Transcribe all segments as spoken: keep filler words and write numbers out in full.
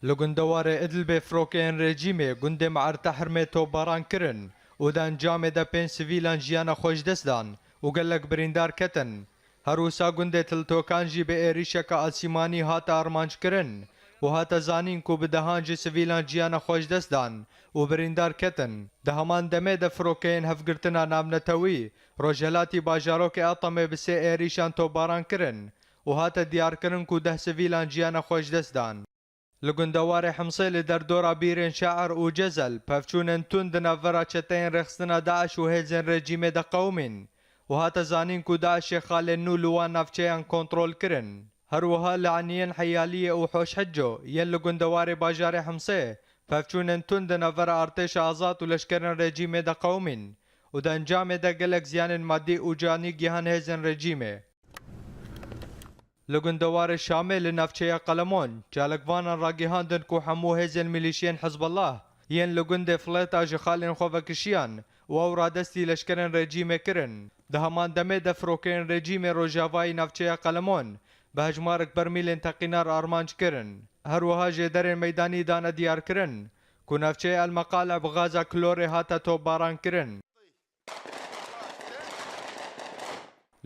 Li gundewarê Idlibê firokeyên rejîmê gundê Me'er Tehrmê topbaran kirin û di encamê de pênc sivîlan jiyana xwe ji dest dan û gelek birîndar ketin. Her wisa gundê Tiltokan jî bi êrîşeke asîmanî hate armanckirin û hate zanîn ku bi dehan ji sivîlan jiyana xwe ji dest dan û birîndar ketin. Di heman demê de firokeyên hevgirtina navnetewî rojhelatî bajarokê Atamê bi sê êrîşan topbaran kirin û hate diyarkirin ku deh sivîlan jiyana xwe ji dest dan. Li gundewarê Himsê li derdora Bîrên Şair û Cezel pevçûnên tund di navbera çeteyên rêxistina DAIŞ û hêzên rejîmê de qewimîn û hate zanîn ku DAIŞê xalên nû li wan navçeyan kontrol kirin. Her wiha li Eniyên Heyaliyê û Hoşhecco yên li gundewarê bajarê Himsê pevçûnên tund di navbera artêşa azad û leşkerên rejîmê de qewimîn û di encamê de gelek ziyanên madî û canî gihan hêzên rejîmê. Li gundewarê Şamê li navçeya Qelemon, çalakvanan ragihandin ku hemû hêzên milîşiyên Hizbullah yên li gundê Flêta ji xalên xwe vekişiyan û ew radestî leşkerên rejîmê kirin. Di heman demê de firokeyên rejîmê rojavayî navçeya Qelemon bi hejmarek bermîlên teqînar armanc kirin. Her wiha jêderên meydanî dane diyarkirin ku navçeya El Meqale bi gaza klorê hate topbaran kirin.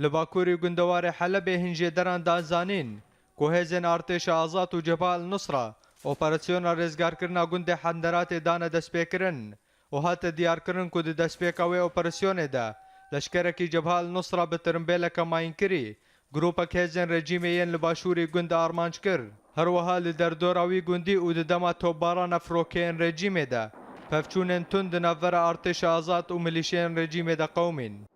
Li bakurî gundewarê Helebê hin jêderan dan zanîn ku hêzên artêşa azad û Cebha El Nusra operasyona rêzgarkirina gundê Henderatê dane destpêkirin û hate diyarkirin ku di destpêka wê operasyonê de leşkerekî Cebha El Nusra bi tirimbêleke mayînkirî grûpek hêzên rejîmê yên li başûrî gund armanc kir. Her wiha li derdora wî gundî û di dema topbarana firokeyên rejîmê de pevçûnên tund di navbera artêşa azad û milîşeyên rejîmê de qewimîn.